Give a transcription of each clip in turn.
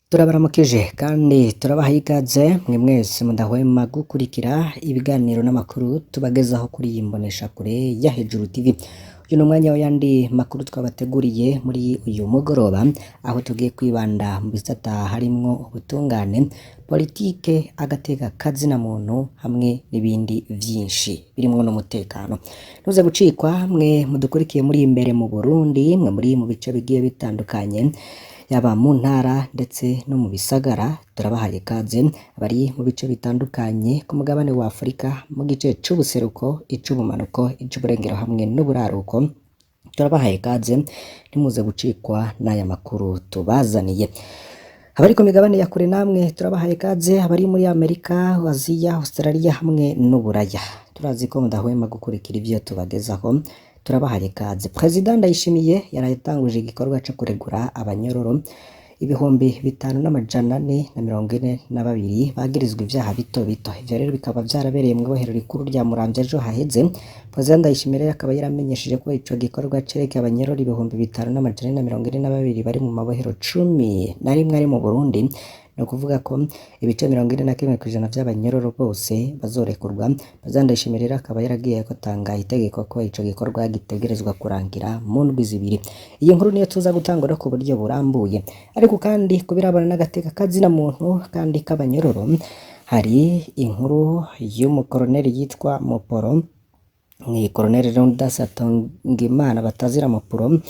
Turabaramukije kandi turabaha ikaze mwe mwese mudahwema gukurikira ibiganiro n'amakuru tubagezaho kuri iyi mboneshakure ya Hejuru TV. Uyu ni umwanya w'ayandi makuru twabateguriye muri uyu mugoroba, aho tugiye kwibanda mu bisata harimwo ubutungane, politike, agateka kazina muntu hamwe n'ibindi vyinshi birimwo n'umutekano. Ntuze gucikwa mwe mudukurikiye muri imbere mu Burundi, mwe muri mu bice bigiye bitandukanye, yaba mu ntara ndetse no mu bisagara, turabahaye ikaze. Abari mu bice bitandukanye ku mugabane wa Afurika, mu gice c'ubuseruko, ic'ubumanuko, ic'uburengero hamwe n'uburaruko, turabahaye ikaze, ntimuze gucikwa n'aya makuru tubazaniye. Abari ku migabane ya kure namwe turabahaye ikaze, abari muri Amerika, Aziya, Australia hamwe n'Uburaya. Turazi ko mudahwema gukurikira ivyo tubagezaho, turabahaye ikaze. Perezida Ndayishimiye yaraye atanguje igikorwa co kuregura abanyororo 5442 bagirizwa ivyaha bito bito. Ivyo rero bikaba vyarabereye mw'ibohero rikuru rya Muramvya ejo haheze. Perezida Ndayishimiye rero akaba yaramenyesheje ko ico gikorwa cerekeye abanyororo 5442 bari mu mabohero 11 ari mu Burundi. Ni ukuvuga ko ibice 41% vy'abanyororo bose bazorekurwa. Perezida Ndayishimiye rero akaba yaragiye gutanga itegeko ko ico gikorwa gitegerezwa kurangira mu ndwi 2. Iyi nkuru niyo tuza gutangura ku buryo burambuye. Ariko kandi ku birabana n'agateka kazina muntu kandi k'abanyororo, hari inkuru y'umukoroneri yitwa Muporo, ni Colonel Leonidas Hatungimana batazira Mupuro,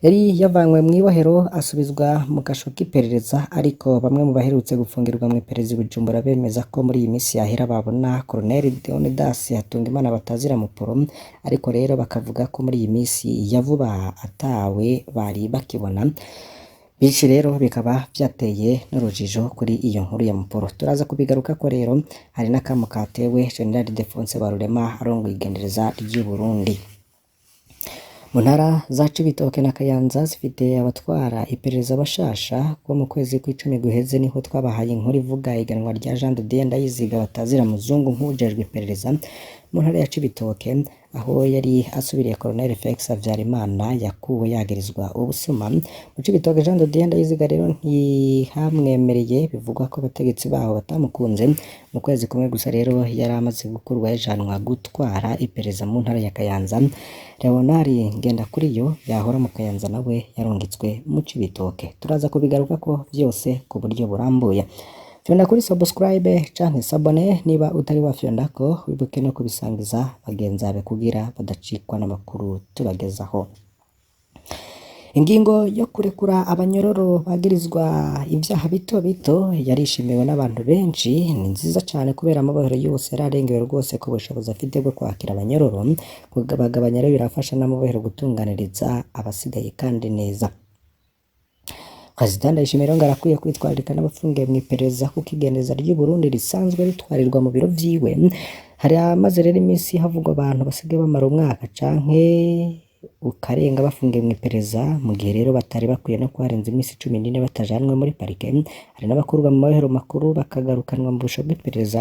yari yavanywe mw'ibohero asubizwa mu kasho k'iperereza, ariko bamwe mu baherutse gufungirwa mw'iperereza i Bujumbura bemeza ko muri iyi minsi yahera babona Colonel Leonidas Hatungimana batazira Mupuro, ariko rero bakavuga ko muri iyi minsi ya vuba atawe bari bakibona. Bityo rero bikaba vyateye n'urujijo kuri iyo nkuru ya Mupuro. Turaza kubigarukako rero, hari n'akamo katewe General Ildefonse Barurema arongoye igendereza ry'u Burundi. Mu ntara za Cibitoke na Kayanza zifite abatwara iperereza bashasha, ko mu kwezi kw'icumi guheze niho twabahaye inkuru ivuga iganwa rya Jean de Dieu Ndayiziga batazira muzungu nk'uwujejwe iperereza mu ntara ya Cibitoke, aho yari asubiriye Colonel Felix Habyarimana yakuwe yagirizwa ubusuma. Mu Cibitoke Jean de Dieu Ndayiziga rero ntihamwemereye, bivugwa ko abategetsi baho batamukunze. Mu kwezi kumwe gusa rero yari amaze gukurwa yajanwa gutwara iperereza mu ntara ya Kayanza. Leonard Ngendakuriyo yahora mu Kayanza nawe yarungitswe mu Cibitoke. Turaza kubigarukako vyose ku buryo burambuye. Fyonda kuri subscribe canke s'abonner niba utari wafyondako, wibuke no kubisangiza bagenzi bawe kugira badacikwa n'amakuru tubagezaho. Ingingo yo kurekura abanyororo bagirizwa ivyaha bito bito yarishimiwe n'abantu benshi, ni nziza cane kubera amabohero yose yararengewe rwose ku bushobozi afite bwo kwakira abanyororo. Kubagabanya rero birafasha n'amabohero gutunganiriza abasigaye kandi neza. Perezida Ndayishimiye rero ngo arakwiye kwitwararika n'abafungiwe mw'iperereza, kuko igendereza ry'u Burundi risanzwe ritwarirwa mu biro vyiwe. Hari hamaze rero iminsi havugwa abantu basigaye bamara umwaka canke ukarenga bafungiwe mw'iperereza, mu gihe rero batari bakwiye no kuharenza iminsi 14 batajanwe muri parike. Hari n'abakurwa mu mabohero makuru bakagarukanwa mu busho bw'iperereza.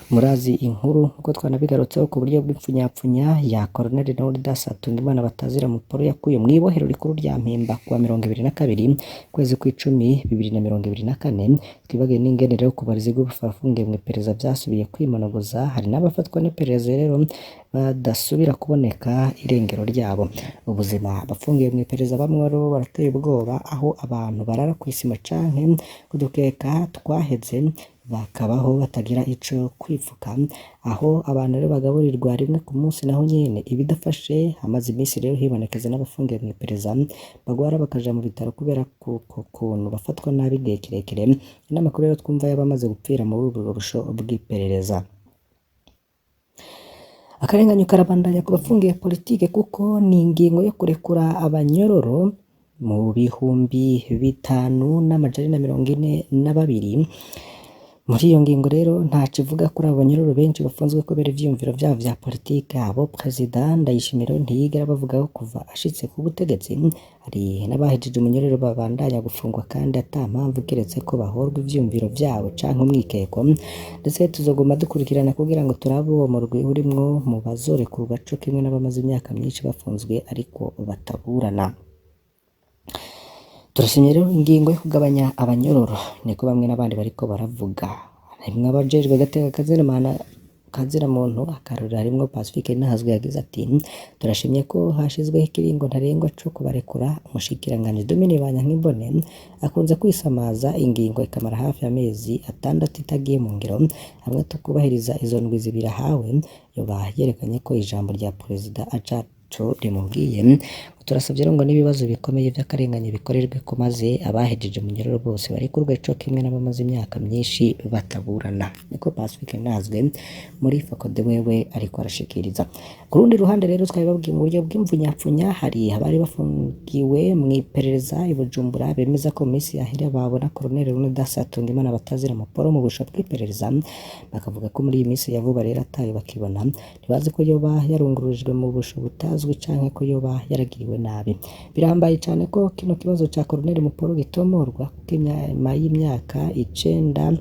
Murazi inkuru nkuko twanabigarutseho ku buryo bw'ipfunyapfunya ya Colonel Leonidas Hatungimana batazira Muporo yakuye mw'ibohero rikuru rya Mpimba kuwa 22 kwezi kw'icumi 2024. Twibagiwe n'ingene rero kubariza igufa abafungiwe mw'iperereza vyasubiye kwimonogoza. Hari n'abafatwa n'iperereza rero badasubira kuboneka irengero ryabo. Ubuzima abafungiwe mw'iperereza bamwe rero barateye ubwoba, aho abantu barara kw'isima canke kudukeka twaheze, bakabaho batagira ico kwipfuka, aho abantu rero bagaburirwa rimwe ku munsi naho nyene ibidafashe. Hamaze iminsi rero hibonekeza n'abafungiwe mw'iperereza bagwara bakaja mu bitaro kubera kuntu bafatwa nabi igihe kirekire. N'amakuru rero twumva y'abamaze gupfira muri ubwo busho bw'iperereza. Akarenganyo karabandanya ku bafungiye politike, kuko ni ingingo yo kurekura abanyororo mu 5442. Muri iyo ngingo rero ntaco ivuga kuri abo banyororo benshi bafunzwe kubera ivyiyumviro vyabo vya politike. Abo Perezida Ndayishimiye ntiyigera bavugaho kuva ashitse ku butegetsi. Hari n'abahejeje umunyororo babandanya gufungwa kandi ata mpamvu kiretse ko bahorwa ivyiyumviro vyabo canke umwikeko. Ndetse tuzoguma dukurikirana kugira ngo turabe uwo murwi urimwo mu bazorekurwa co kimwe n'abamaze imyaka myinshi bafunzwe ariko bataburana. Turashimye rero ingingo yo kugabanya abanyororo, niko bamwe n'abandi bariko baravuga. Harimwo abajejwe agateka kazina muntu, akarorero harimwo Pacifique Nahazwe yagize ati: "Turashimye ko hashizweho ikiringo ntarengwa co kubarekura." Umushikiranganji Domine Banyankimbone akunze kwisamaza ingingo ikamara hafi amezi 6 itagiye mu ngiro, hamwe tukubahiriza izo ndwi zibiri ahawe, yoba yerekanye ko ijambo rya perezida ataco rimubwiye. Turasavye rero ngo n'ibibazo bikomeye vy'akarengane bikorerwe ko, maze abahejeje mu nyororo bose barekurwe co kimwe n'abamaze imyaka myinshi bataburana, niko Pacifique Nahazwe muri Focode wewe ariko arashikiriza. Ku rundi ruhande rero twabibabwiye mu buryo bw'imvunyapfunya, hari abari bafungiwe mw'iperereza i Bujumbura bemeza ko mu minsi yahera babona Colonel Leonidas Hatungimana batazira Muporo mu busho bw'iperereza, bakavuga ko muri iyi minsi ya vuba rero atayo bakibona, ntibazi ko yoba yarungururijwe mu busho butazwi canke ko yoba yaragiriwe nabi. Birahambaye cane ko kino kibazo ca Colonel Muporo gitomorwa, kuko inyuma y'imyaka 9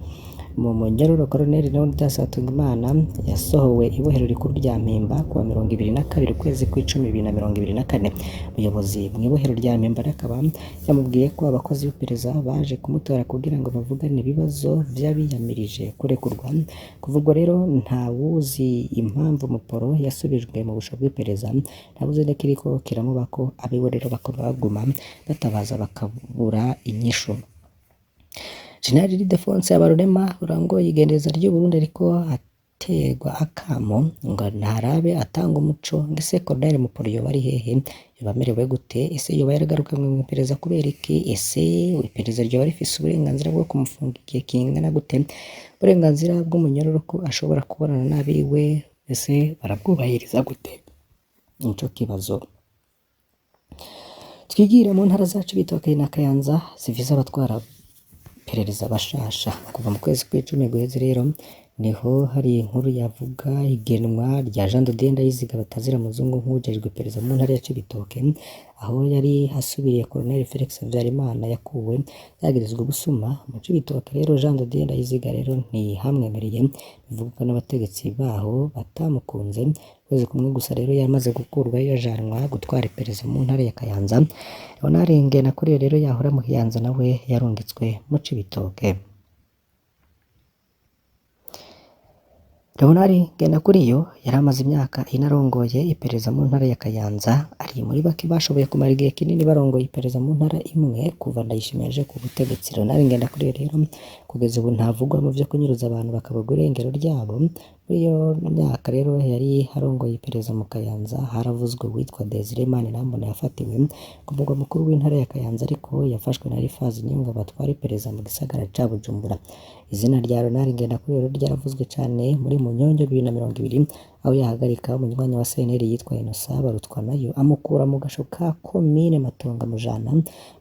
mu munyororo Colonel Leonidas Hatungimana yasohowe ibohero rikuru rya Mpimba kuwa 22 ukwezi kw'icumi 2024. Umuyobozi mw'ibohero rya Mpimba akaba yamubwiye ko abakozi b'iperereza baje kumutora kugira ngo bavugane ibibazo vy'abiyamirije kurekurwa. Kuva ubwo rero ntawuzi impamvu Muporo yasubijwe mu busho bw'iperereza, ntawuzi n'ikiriko kiramubako, abiwe rero bakaba baguma batabaza bakabura inyishu. General Ildefonse Habarurema urongoye igendereza ry'Uburundi ariko aterwa akamo ngo ntarabe atanga umuco ngo ese Colonel Muporo yoba ari hehe, yoba amerewe gute, ese yoba yaragarukanywe mw'iperereza kubera iki, ese iperereza ryoba rifise uburenganzira bwo kumufunga igihe kingana gute, uburenganzira bw'umunyororo ko ashobora kubonana n'abiwe ese barabwubahiriza gute, nico kibazo. Twigira mu ntara zacu Cibitoke na Kayanza zifise abatwara iperereza bashasha. Kuva mu kwezi kw'icumi guheze rero niho hari inkuru yavuga igenwa rya Jean de Dieu Ndayiziga batazira muzungu nk'uwujejwe iperereza mu ntara ya Cibitoke, aho yari asubiriye Colonel Felix Habyarimana yakuwe yagirizwa ubusuma mu Cibitoke. Rero Jean de Dieu Ndayiziga rero ntihamwemereye, bivugwa ko n'abategetsi baho batamukunze. Ukwezi kumwe gusa rero yamaze gukurwayo ajanwa gutwara iperereza mu ntara ya Kayanza. Leonard Ngenakuriyo rero yahora mu Kayanza nawe yarungitswe mu Cibitoke. Leonard Ngendakuriyo yari amaze imyaka ine arongoye iperereza mu ntara ya Kayanza, ari muri bake bashoboye kumara igihe kinini barongoye iperereza mu ntara imwe kuva Ndayishimiye aje ku butegetsi. Leonard Ngendakuriyo rero kugeza ubu ntavugwa mu vyo kunyuruza abantu bakabugwa irengero ryabo. Muri iyo myaka rero yari arongoye iperereza mu Kayanza, haravuzwe uwitwa Desire Manirambona yafatiwe ku mugwa mukuru w'intara ya Kayanza, ariko yafashwe na Eliphaz Niyongabo batwara iperereza mu gisagara ca Bujumbura. Izina rya Leonard Ngendakuriyo rero ryaravuzwe cane muri Munyonyo 2020, aho yahagarika umunywanyi wa CNL yitwa Innocent Barutwanayo amukura mu gasho ka komine Matongo amujana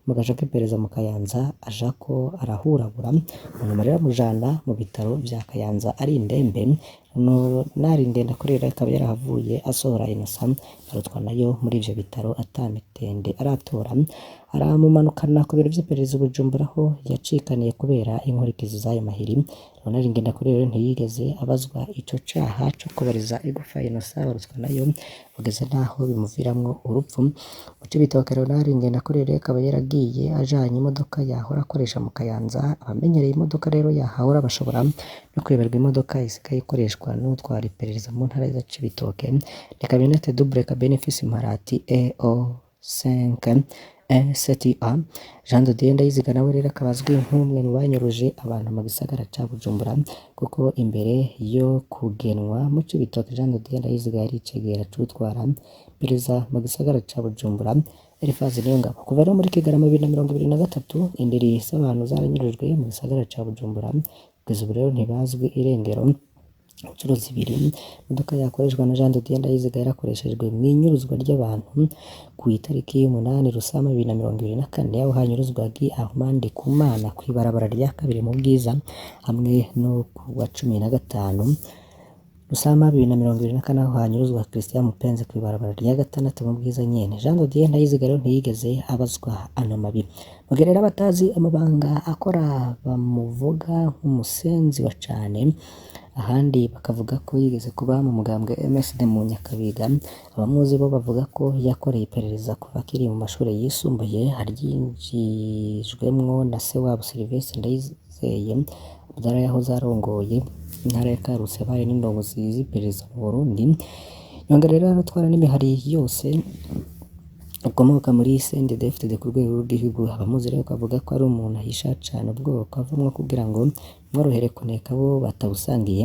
mu gasho k'iperereza mu Kayanza, ajako arahuragura, munyuma rero amujana mu bitaro vya Kayanza ari indembe. Leonard Ngendakuriyo rero akaba yarahavuye asohora Innocent Barutwanayo muri ivyo bitaro ata mitende aratora, aramumanukana ku biro vy'iperereza i Bujumbura aho yacikaniye kubera inkurikizi z'ayo mahiri. Leonard Ngendakuriyo rero ntiyigeze abazwa ico caha co kubariza igufa Innocent Barutwanayo kugeza naho bimuviramwo urupfu. Mu Cibitoke Leonard Ngendakuriyo rero akaba yaragiye ajanye imodoka yahora akoresha mu Kayanza. Abamenyereye imodoka rero yahahora bashobora no kuyoberwa imodoka isigaye ikoreshwa n'utwara iperereza mu ntara ya Cibitoke. Ni kamyonete double cabine ifise imparati EO 5 1 7A. Jean de Dieu Ndayiziga nawe rero akaba azwi nk'umwe mu banyuruje abantu mu gisagara ca Bujumbura, kuko imbere yo kugenwa mu Cibitoke Jean de Dieu Ndayiziga yari icegera c'utwara iperereza mu gisagara ca Bujumbura Eliphaz Niyongabo. Kuva rero muri Kigarama 2023 indiri z'abantu zaranyurujwe mu gisagara ca Bujumbura, kugeza ubu rero ntibazwi irengero. Incuro zibiri imodoka yakoreshwa na Jean de Dieu Ndayiziga yarakoreshejwe mw'inyuruzwa ry'abantu ku itariki y'umunani Rusama 2024, aho hanyuruzwa Guy Armand Ndikumana kw'ibarabara rya kabiri mu Bwiza, hamwe no ku wa 15 Rusama 2024 aho hanyuruzwa Christian Mupenzi kw'ibarabara rya gatandatu mu Bwiza nyene. Jean de Dieu Ndayiziga rero ntiyigeze abazwa ano mabi. Mu gihe rero abatazi amabanga akora bamuvuga nk'umusenzi wa cane, Ahandi bakavuga ko yigeze kuba mu mugambwe MSD mu Nyakabiga. Abamuzi bo bavuga ko yakoreye iperereza kuva akiri mu mashure yisumbuye, aryinjijwemwo na se wabo Sylvestre Ndayizeye Abdallah yahoze arongoye intara ya Karusi, yabaye n'indongozi z'iperereza mu Burundi. Yongera rero aratwara n'imihari yose ukomoka muri CNDD-FDD ku rwego rw'igihugu. Abamuzi rero bavuga ko ari umuntu ahisha cane ubwoko avamwo kugira ngo bimworohere kuneka abo batawusangiye.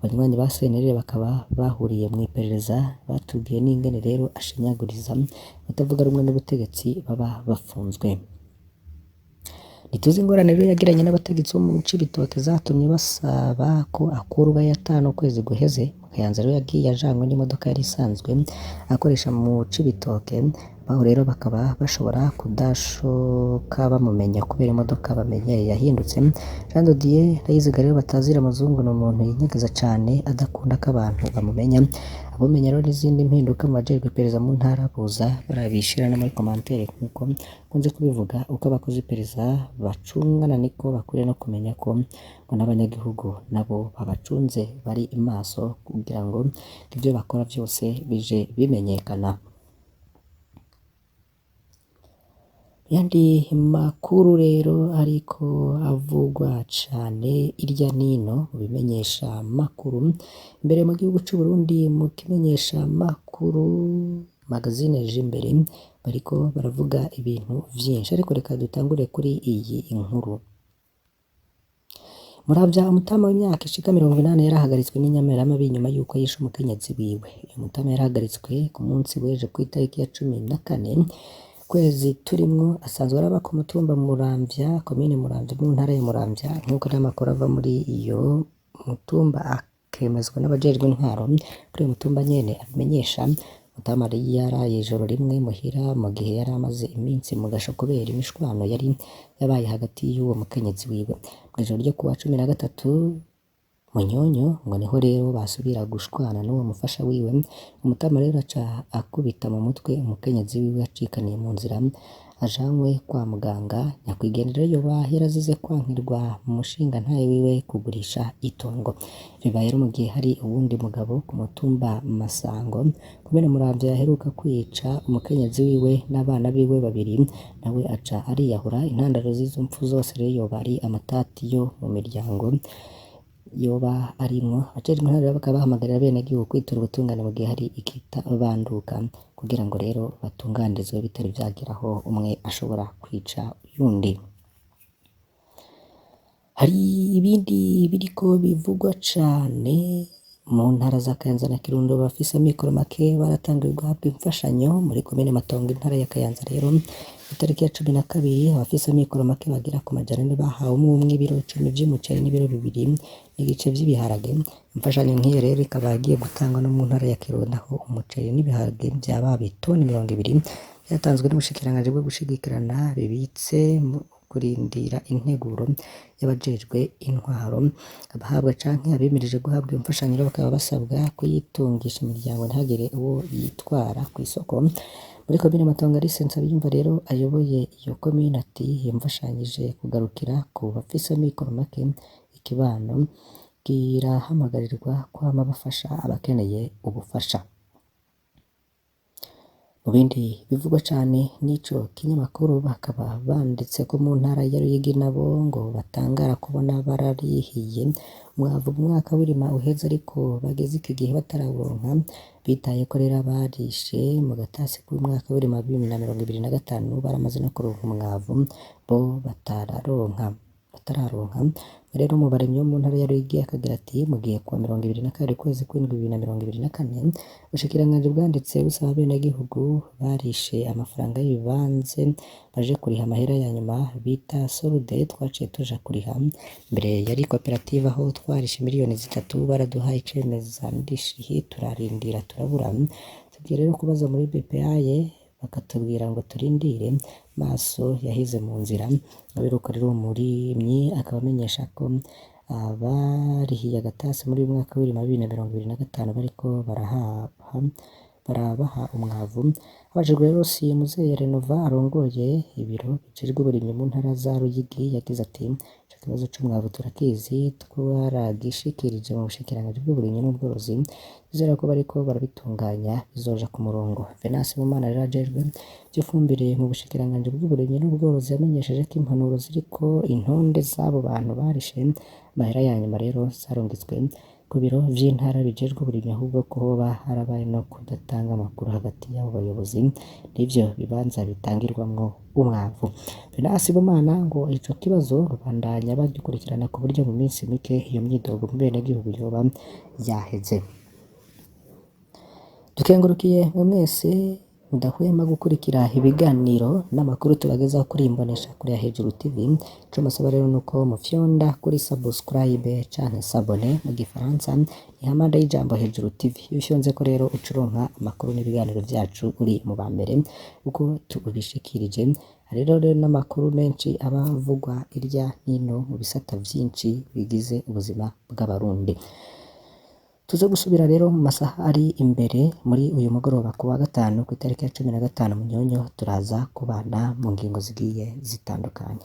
Abanywanyi ba CNL bakaba bahuriye mw'iperereza batubwiye n'ingene rero ashinyaguriza abatavuga rumwe n'ubutegetsi baba bafunzwe. Ntituzi ingorane rero yagiranye n'abategetsi bo mu Cibitoke zatumye basaba ko akurwayo ata n'ukwezi guheze. Mu Kayanza rero yagiye ajanywe n'imodoka yari isanzwe akoresha mu Cibitoke, baho rero bakaba bashobora kudashoka bamumenya kubera imodoka bamenyereye yahindutse. Jean de Dieu Ndayiziga rero batazira amazungu ni umuntu yinyegeza cane adakunda ko abantu bamumenya. Abamenya rero n'izindi mpinduka mu bajejwe iperereza mu ntara boza barabishira no muri commentaire nkuko nkunze kubivuga, uko abakozi iperereza bacungana niko bakwiye no kumenya ko ngo n'abanyagihugu nabo babacunze bari maso kugira ngo ivyo bakora vyose bije bimenyekana. Yandi makuru rero ariko avugwa cane irya nino mu bimenyesha makuru imbere mu gihugu c'u Burundi, mu kimenyesha makuru magazine Jimbere bariko baravuga ibintu vyinshi, ariko reka dutangure kuri iyi inkuru. Muravya umutama w'imyaka ishika 80 yarahagaritswe n'inyamiramabi nyuma yuko yishe umukenyezi wiwe. Uyu mutama yarahagaritswe ku munsi w'ejo kw'itariki ya 14 kwezi turimwo, asanzwe araba ku mutumba Muramvya, komine Muramvya mu ntara ya Muramvya, nk'uko n'amakuru ava muri iyo mutumba akemezwa n'abajejwe intwaro kuri uyu mutumba nyene abimenyesha. Mutama yaraye ijoro rimwe muhira mu gihe yari amaze iminsi mu gasho kubera imishwano yari yabaye hagati y'uwo mukenyezi wiwe. Mw'ijoro ryo kuwa 13 Munyonyo ngo niho rero basubira gushwana n'uwo mufasha wiwe. Umutama rero aca akubita mu mutwe umukenyezi wiwe acikaniye mu nzira ajanywe kwa muganga. Nyakwigendera yoba yarazize kwankirwa mu mushingantahe wiwe kugurisha itongo. Bibaye rero mu gihe hari uwundi mugabo ku mutumba Masango komine Muramvya yaheruka kwica umukenyezi wiwe n'abana biwe babiri, nawe aca ariyahura. Intandaro z'izo mpfu zose rero yoba ari amatati yo mu miryango yoba arimwo. Abajejwe intwaro bakaba bahamagarira abenegihugu kwitura ubutungane mu gihe hari ikitabanduka, kugira ngo rero batunganirizwe bitari vyagera aho umwe ashobora kwica uyundi. Hari ibindi biriko bivugwa cane mu ntara za Kayanza na Kirundo. Bafise amikoro make baratanguye guhabwa imfashanyo muri komine Matongo, intara ya Kayanza. Rero itariki ya 12 abafise amikoro make bagera ku 400 bahawe umwe umwe ibiro 10 vy'umuceri n'ibiro 2.5 vy'ibiharage. Imfashanyo nk'iyo rero ikaba igiye gutangwa no mu ntara ya Kirundo, aho umuceri n'ibiharage vyaba itoni 20 vyatanzwe n'ubushikiranganji bwo gushigikirana bibitse mu kurindira integuro y'abajejwe intwaro. Abahabwa canke abimirije guhabwa iyo mfashanyo rero bakaba basabwa kuyitungisha imiryango ntihagire uwo yitwara kw'isoko. Muri komine Matongo Alice Nsabiyumva rero ayoboye iyo komine ati iyo mfashanyo ije kugarukira ku bafise amikoro make, ikibano kirahamagarirwa kwama bafasha abakeneye ubufasha. Mu bindi bivugwa cane n'ico kinyamakuru bakaba banditse ko mu ntara ya Ruyigi nabo ngo batangara kubona bararihiye umwavu mu mwaka w'irima uheze, ariko bageze iki gihe batarawuronka. Bitaye ko rero abarishe mu gatasi k'umwaka w'irima 2025 baramaze no kuronka umwavu, bo batararonka. Rero mu barimyi bo mu ntara ya Ruyigi akagira ati mu gihe kuwa 22 ukwezi kw'indwi 2024 ubushikiranganji bwanditse busaba abenegihugu barishe amafaranga y'ibibanze baje kuriha amahera ya nyuma bita solde. Twaciye tuja kuriha mbere yari koperative aho twarishe 3 miliyoni baraduhaye icemeza ndishihi turarindira turabura. Tugiye rero kubaza muri BPA bakatubwira ngo turindire, maso yaheze mu nzira. Aberuka rero uwo murimyi akaba amenyesha ko abarihiye agatasi muri uyu mwaka w'irima 2025 bariko barahaha barabaha umwavu. Abajijwe rero si Muzeye Renova arongoye ibiro bijejwe uburimyi mu ntara za Ruyigi yagize ati: "Ico kibazo c'umwavu turakizi, twaragishikirije mu bushikiranganji bw'uburimyi n'ubworozi, twizera ko bariko barabitunganya bizoja ku murongo." Venance Sibomana rero ajejwe ivy'ifumbire mu bushikiranganji bw'uburimyi n'ubworozi yamenyesheje ko impanuro ziriko intonde z'abo bantu barishe amahera ya nyuma rero zarungitswe ku biro vy'intara bijejwe uburimyi, ahubwo ko hoba harabaye no kudatanga amakuru hagati y'abo bayobozi n'ivyo bibanza bitangirwamwo umwavu. Venance Sibomana ngo ico kibazo babandanya bagikurikirana ku buryo mu minsi mike iyo myidogo mu benegihugu yoba yaheze. Dukengurukiye mwe mwese mudahwema gukurikira ibiganiro n'amakuru tubagezaho kuri Imbonesha kure ya Hejuru TV. Ico mbasaba rero nuko mufyonda kuri subscribe canke s'abonner mu gifaransa, ihamande y'ijambo Hejuru TV. Iyo ufyonzeko rero uca uronka amakuru n'ibiganiro vyacu uri mu ba mbere uko tubishikirije. Rero n'amakuru menshi aba avugwa irya nino mu bisata vyinshi bigize ubuzima bw'abarundi. Tuze gusubira rero mu masaha ari imbere muri uyu mugoroba ku wa gatanu ku itariki ya 15 Munyonyo, turaza kubana mu ngingo zigiye zitandukanye.